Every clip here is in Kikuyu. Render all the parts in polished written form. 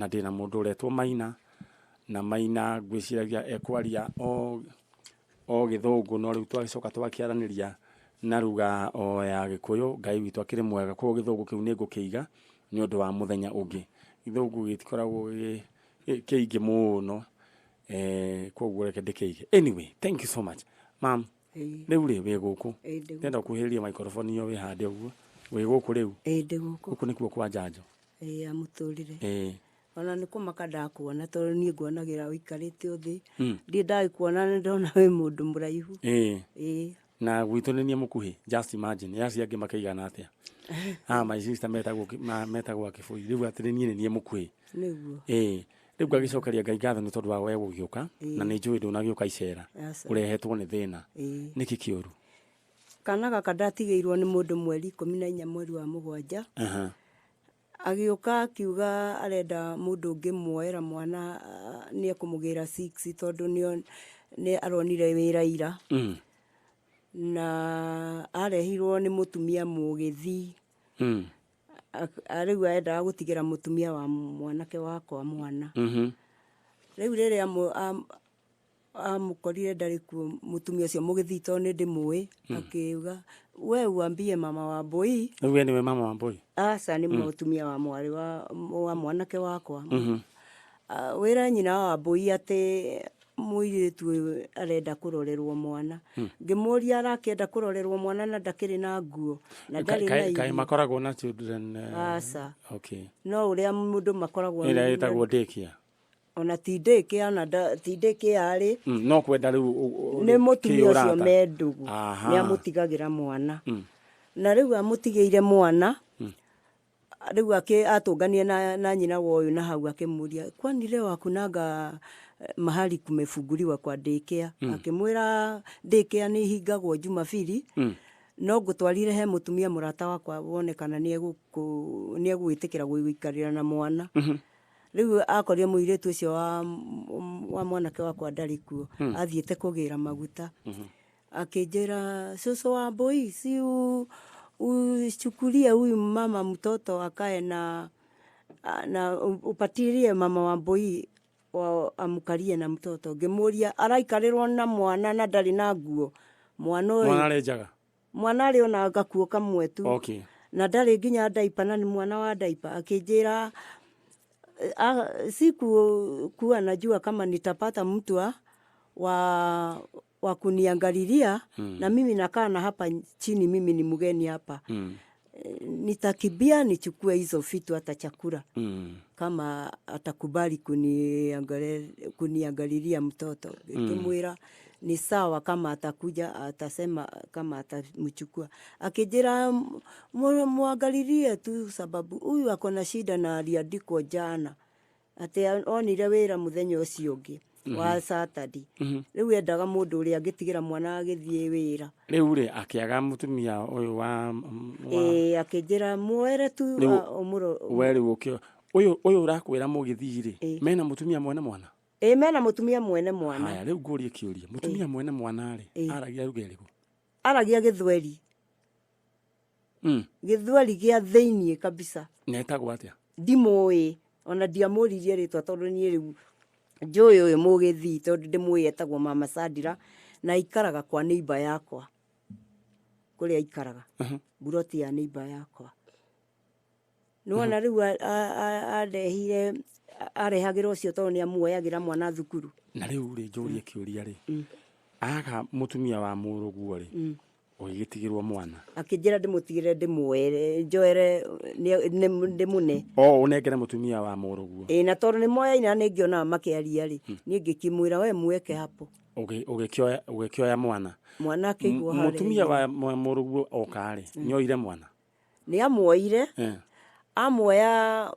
Na ndĩna mũndũ ũretwo Maina, na Maina ngwĩciragia ekwaria o o gĩthũngũ no rĩu twagĩcoka twakĩaranĩria na ruga o ya gĩkũyũ. Ngai witũ akĩrĩ mwega, koguo gĩthũngũ kĩu nĩ ngũkĩiga nĩ ũndũ wa mũthenya ũngĩ. Gĩthũngũ gĩtikoragwo gĩ kĩingĩ mũno, koguo reke ndĩkĩige. Anyway, thank you so much. Mam, rĩu rĩ wĩ gũkũ? Ndĩrenda ũkuhĩrĩrie microphone ĩyo wĩhande ũguo. Wĩ gũkũ rĩu? Ĩĩ ndĩ gũkũ. Gũkũ nĩkuo kwa Njanjo? Ĩĩ ya mũtũrĩre. Ĩĩ. Ona nĩ kũmaka ndakuona tondũ niĩ nguonagĩra ũikarĩte o thĩ. Ndirĩ ndagĩkuona nĩ ndona wĩ mũndũ mũraihu. Ĩĩ. Ĩĩ. Na gwitũ nĩ niĩ mũkuhĩ, just imagine. Acio angĩ makĩigana atĩa? Ah, my sister metagwo metagwo Akĩbũi. Rĩu atĩ niĩ nĩ niĩ mũkuhĩ. Nĩguo. Ĩĩ. Rĩu ngagĩcokeria Ngai ngatho nĩ tondũ wa we gũgĩũka, na nĩ njũĩ ndũnagĩũka icera. Aca. Ũrehetwo nĩ thĩna. Ĩĩ. Nĩkĩ kĩũru? Kana gaka ndatigĩirwo nĩ mũndũ mweri 14 mweri wa mũgwanja. Agĩũka akiuga arenda mũndũ ũngĩmuoera mwana nĩ ekũmũgĩra six tondũ nĩ aronire wĩra ira. Na arehirwo nĩ mũtumia mũgĩthii. Rĩu endaga gũtigĩra mũtumia wa mwanake wakwa mwana. Rĩu rĩrĩa amũkorire ndarĩ kuo mũtumia ũcio mũgĩthii tondũ nĩ ndĩmũĩ, akiuga we uambie mama wa Mbũi. Rĩu we nĩwe mama wa Mbũi? Aca, nĩ mũtumia wa mwarĩ wa mwanake wakwa. Ah, wĩre nyina wa Mbũi atĩ mũirĩtu ũyũ arenda kũrorerwo mwana. Ngĩmũria arakĩenda kũrorerwo mwana na ndakĩrĩ na nguo na ndarĩ na Kaĩ irio. makoragwo na children? Aca. Okay. No ũrĩa mũndũ makoragwo Ĩrĩa ĩtagwo daycare. Ona ti daycare, ona ti daycare rĩ. No kwenda rĩu Nĩ mũtumia ũcio kĩũrata. Me ndũgũ. Nĩ amũtigagĩra mwana. Na rĩu amũtigĩire mwana, rĩu atũnganire na nyina wa ũyũ na hau akĩmũria, kwani leo hakunanga mahali kumefunguliwa kwa daycare? Akĩmwĩra daycare nĩ ihingagwo Jumapili, no ngũtwarire he mũtumia mũrata wakwa wone kana nĩ egũgĩtĩkĩra gũikarĩra na mwana. Rĩu akorire mũirĩtu ũcio wa mwanake wakwa ndarĩ kuo, athiĩte kũgĩra maguta. Akĩnjĩra, "Cũcũ wa Mbũi, si uchukulie huyu mama mtoto akae na upatilie mama wa Mbũi amkarie na mtoto." Ngĩmũria araikarĩrwo na mwana na ndarĩ na nguo. Mwana ũyũ Mwana arĩ njaga? Mwana arĩ ona gakuo kamwe tu. Na ndarĩ nginya diaper na nĩ mwana wa diaper. Akĩnjĩra siku kuwa najua kama nitapata mtu wa kuniangalilia na mimi nakaa na hapa chini, mimi ni mgeni hapa. Nitakimbia nichukue hizo vitu hata chakula kama atakubali kuniangalilia mtoto. Ngĩmwĩra ni sawa, kama atakuja atasema kama atamchukua. Akĩnjĩra muangalilie tu sababu huyu ako na shida na aliandikwa jana, atĩ onire wĩra mũthenya ũcio ũngĩ wa Saturday. Rĩu endaga mũndũ ũrĩa angĩtigĩra mwana agĩthiĩ wĩra. Rĩu rĩ akĩaga mũtumia ũyũ wa Ĩĩ, akĩnjĩra muoere tu. Rĩu Ũmũro we rĩu ũkĩ ũyũ ũrakwĩra mũgĩthii rĩ, mena mũtumia mwene mwana? Ĩĩ, mena mũtumia mwene mwana. Haya, rĩu ngũrie kĩũria, mũtumia mwene mwana rĩ, aragia ruga ĩrĩkũ? Aragia Gĩthweri. Gĩthweri gĩa thĩiniĩ kabisa. Na etagwo atĩa? Ndimũĩ, ona ndiamũririe rĩtwa tondũ niĩ rĩu njũĩ ũyũ mũgĩthii tondũ ndĩmũĩ etagwo Mama Sandra na aikaraga kwa neighbor yakwa kũrĩa aikaraga mburoti ya neighbor yakwa. Nĩwona rĩu andehire arehagĩra ũcio tondũ nĩ amuoyagĩra mwana thukuru. Na rĩu rĩ njũrie kĩũria rĩ, aga mũtumia wa mũrũguo rĩ, ũgĩgĩtigĩrwo mwana? Akĩnjĩra ndĩmũtigĩre ndĩmuoere njoere ndĩmũne. O ũnengere mũtumia wa mũrũguo? Ĩĩ, na tondũ nĩ moyaine na nĩ ngĩonaga makĩaria rĩ, niĩ ngĩkĩmwĩra we mweke hapo. Ũgĩkĩoya mwana? Mwana akĩigwo harĩa. Mũtumia wa mũrũguo oka rĩ, nĩoire mwana? Nĩ amuoire. Amuoya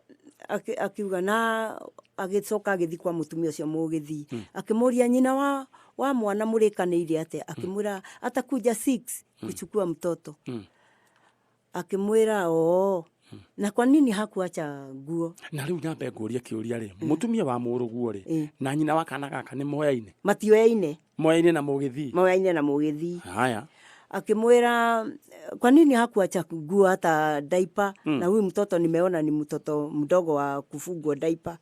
akiuga na agĩcoka agĩthiĩ kwa mũtumia ũcio mũgĩthii, akĩmũria nyina wa mwana mũrĩkanĩire atĩa? Akĩmwĩra atakuja 6 kuchukua mtoto. Akĩmwĩra oo na kwa nini hakuacha nguo? Na rĩu nyambe ngũrie kĩũria rĩ, mũtumia wa mũrũguo rĩ na nyina wa kana gaka nĩ moyaine? Matioyaine. Moyaine na mũgĩthii? Moyaine na mũgĩthii. Haya. Akimwira, kwa nini hakuacha nguo hata diaper? Na huyu mtoto nimeona ni mtoto mdogo wa kufungwa diaper.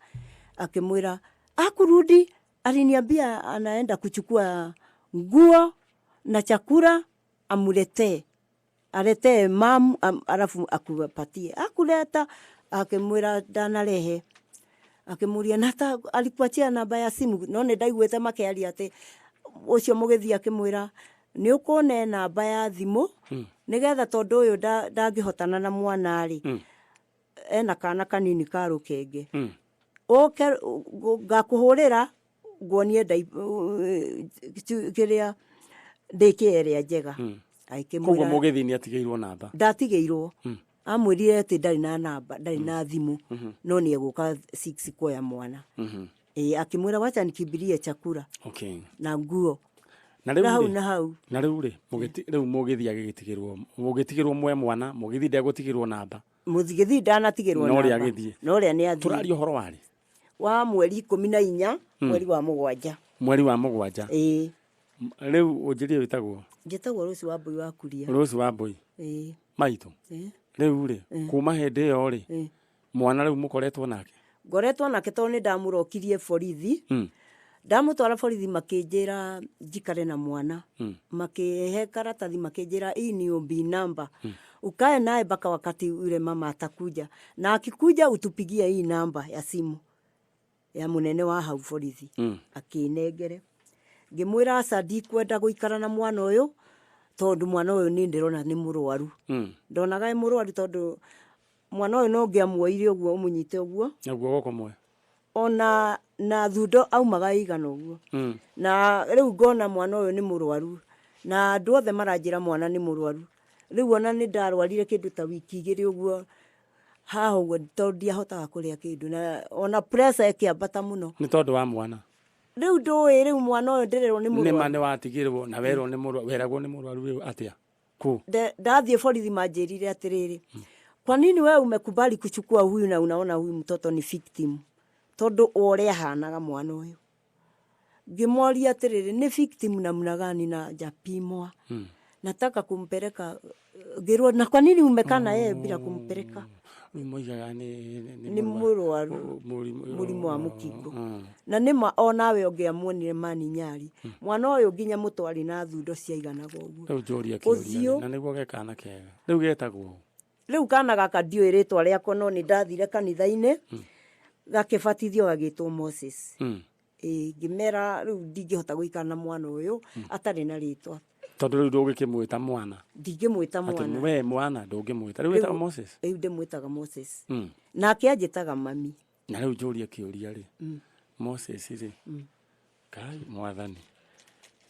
Akimwira hakurudi, aliniambia anaenda kuchukua nguo na chakula amuletee, aletee mam alafu akupatie. Akuleta. Akimwira ndanarehe. Akimuria nata alikuachia namba ya simu? No nĩ ndaiguĩte makĩaria atĩ ũcio mũgĩthiĩ akĩmwĩra nĩ ũkũne namba ya thimũ nĩgetha tondũ ũyũ ndangĩhotana na mwana rĩ, ena kana kanini ka rũkenge, ũke ngakũhũrĩra nguonie kĩrĩa ndĩkĩ ĩrĩa njega. Koguo Akĩmwĩra mũgĩthi nĩ atigĩirwo namba? Ndatigĩirwo. Amwĩrire atĩ ndarĩ na namba, ndarĩ na thimũ, no nĩ egũka 6 kuoya mwana. Ĩ, akĩmwĩra wacha nikimbilie chakula na nguo. Na rĩu na hau rĩ, na hau. Na rĩu rĩ, rĩu mũgĩthi agĩgĩtigĩrwo, mũgĩtigĩrwo mwe mwana, mũgĩthi ndegũtigĩrwo namba? Mũgĩthi ndanatigĩrwo No ũrĩa namba. agĩthiĩ. No ũrĩa nĩ athiĩ. Tũraria ũhoro warĩ Wa mweri 14 mweri wa mũgwanja. Mweri wa mũgwanja. Ĩĩ. Rĩu ũnjĩrie wĩtagwo? Njĩtagwo Rũci wa Mbũi wa Kuria. Rũci wa Mbũi. Ĩĩ. Maitũ. Ĩĩ. Rĩu rĩ, kuma hĩndĩ ĩyo rĩ, mwana rĩu mũkoretwo nake? Ngoretwo nake tondũ nĩ ndamũrokirie borithi. Ndamũtwara borithi makĩnjĩra njikare na mwana. Makĩhe karatathi, makĩnjĩra hii ni OB namba, ukae naye mpaka wakati yule mama atakuja, na akikuja utupigie hii namba ya simu ya mũnene wa hau borithi. Akĩnengere, ngĩmwĩra aca, ndikwenda gũikara na mwana ũyũ tondũ mwana ũyũ nĩ ndĩrona nĩ mũrwaru. Ndonaga e mũrwaru tondũ mwana ũyũ no ngĩamuoire ũguo ũmũnyite ũguo Naguo guoko mwe. Ona na thundo aumaga ĩigana ũguo. Na rĩu ngona mwana ũyũ nĩ mũrwaru na andũ othe maranjĩra mwana nĩ mũrwaru. Rĩu ona nĩ ndarwarire kĩndũ ta wiki 2 ũguo haha ũguo tondũ ndiahotaga kũrĩa kĩndũ na ona pressure ĩkĩambata mũno. Nĩ tondũ wa mwana. Rĩu ndũĩ, rĩu mwana ũyũ ndĩrerwo nĩ Nĩ ma mũrwaru. Nĩ watigĩrwo na werwo nĩ mũrwaru, weragwo nĩ mũrwaru rĩu atĩa kũ? Ndathiĩ borithi manjĩrire atĩrĩrĩ, kwa nini wewe umekubali kuchukua huyu na unaona huyu mtoto ni victim? Tondũ o ũrĩa ahanaga mwana ũyũ. Ngĩmoria atĩrĩrĩ, nĩ victim namna gani na hajapimwa? Nataka kumpeleka. Ngĩrwo, na kwa nini umekaa na yeye bila kumpeleka? Rĩu moigaga nĩ Nĩ mũrwaru. Mũrimũ. Mũrimũ wa mũkingo. Na nĩma onawe ũngĩamuonire mani nyari mwana ũyũ nginya mũtwari na thundo ciaiganaga ũguo. Rĩu njũrie Ũthiũ. kĩũria, na nĩguo ge kana kega rĩu getagwo? Rĩu kana gaka ndiũĩ rĩtwa rĩako, no nĩ ndathire kanitha-inĩ gakĩbatithio gagĩtwo Moses. Ĩĩ, ngĩmera rĩu ndingĩhota gũikara na mwana ũyũ atarĩ na rĩtwa. Tondũ rĩu ndũgĩkĩmwĩta mwana. Ndingĩmwĩta Atĩ mwana. We mwana ndũngĩmwĩta rĩu, wĩtagwo Moses. Rĩu ndĩmwĩtaga Moses. Nake anjĩtaga mami. Na rĩu njũrie kĩũria rĩ, Moses rĩ, kai mwathani,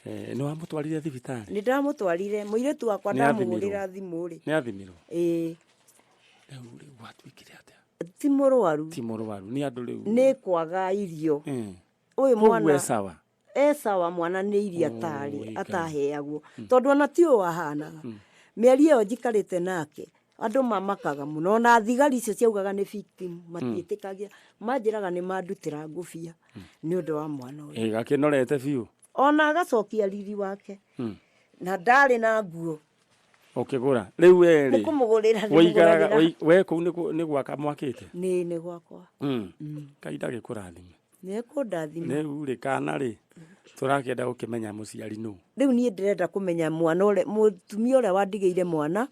nĩ wamũtwarire thibitarĩ? Nĩ ndamũtwarire, mũirĩtu wakwa Nĩ ndamũhũrĩra thimũ rĩ. Nĩ athimirwo? Ĩĩ. Rĩu gwatuĩkire atĩa? Ti mũrwaru. Ti mũrwaru, nĩ andũ rĩu. Nĩ kwaga irio. Ũyũ Koguo mwana e sawa? E sawa, mwana nĩ irio atarĩ Oi, Ngai. ataheagwo tondũ ona ti ũũ ahanaga. Mĩeri ĩyo njikarĩte nake andũ mamakaga mũno, ona thigari icio ciaugaga nĩ victim matiĩtĩkagia, manjĩraga nĩ mandutĩra ngũbia nĩ ũndũ wa mwana ũyũ. Ĩ, gakĩnorete biũ. Ona agacokia riri wake na ndarĩ na nguo. Ũkĩgũra rĩu we Nĩ rĩ? kũmũgũrĩra. Wĩikaraga ndĩmũgũragĩra. We kũu nĩ gwaka mwakĩte? Nĩ gwakwa. Ngai ndagĩkũrathime. Nĩ ekũndathima. Rĩu rĩ, kana rĩ, tũrakĩenda gũkĩmenya mũciari nũ. Rĩu niĩ ndĩrenda kũmenya mwana ũrĩa, mũtumia ũrĩa wandigĩire mwana.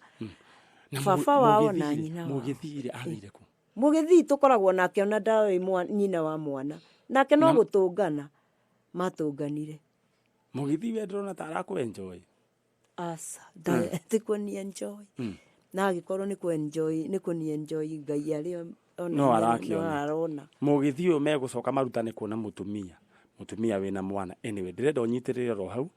Na Baba wao na nyina wao. Mũgĩthire athire kũ? Mũgĩthii tũkoragwo nake ona ndarĩ nyina wa mwana nake no gũtũngana matũnganire. Mũgĩthi we ndĩrona ta arakũ enjoy. Aca, ti kũni enjoy, na angĩkorwo nĩ kũ enjoy, nĩ kũni enjoy, Ngai arĩ ona No no arakĩona. Arona. Mũgĩthi ũyũ megũcoka marutane kuona mũtumia wĩna mwana. Anyway, ndĩrenda ũnyitĩrĩre oro hau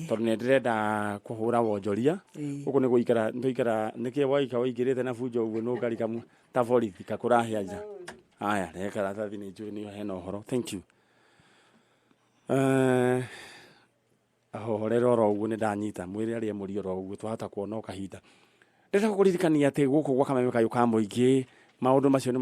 tondũ nĩ ndĩrenda kũhũra wonjoria. Gũkũ nĩ gũikara tũikara nĩkĩ waika ũingĩrĩte na bunjo ũguo nĩ ũkarika ta borithi kakũrahĩa nja. Aya, rehe karatathi, nĩ njũĩ nĩ hena ũhoro. Thank you. Horera oro ũguo, nĩ ndanyita mwĩre arĩa mũri oro ũguo twahota kuona o kahinda. Ndĩrenda kũririkania atĩ gũkũ gwa Kameme Kayũ ka mũingĩ maũndũ macio nĩ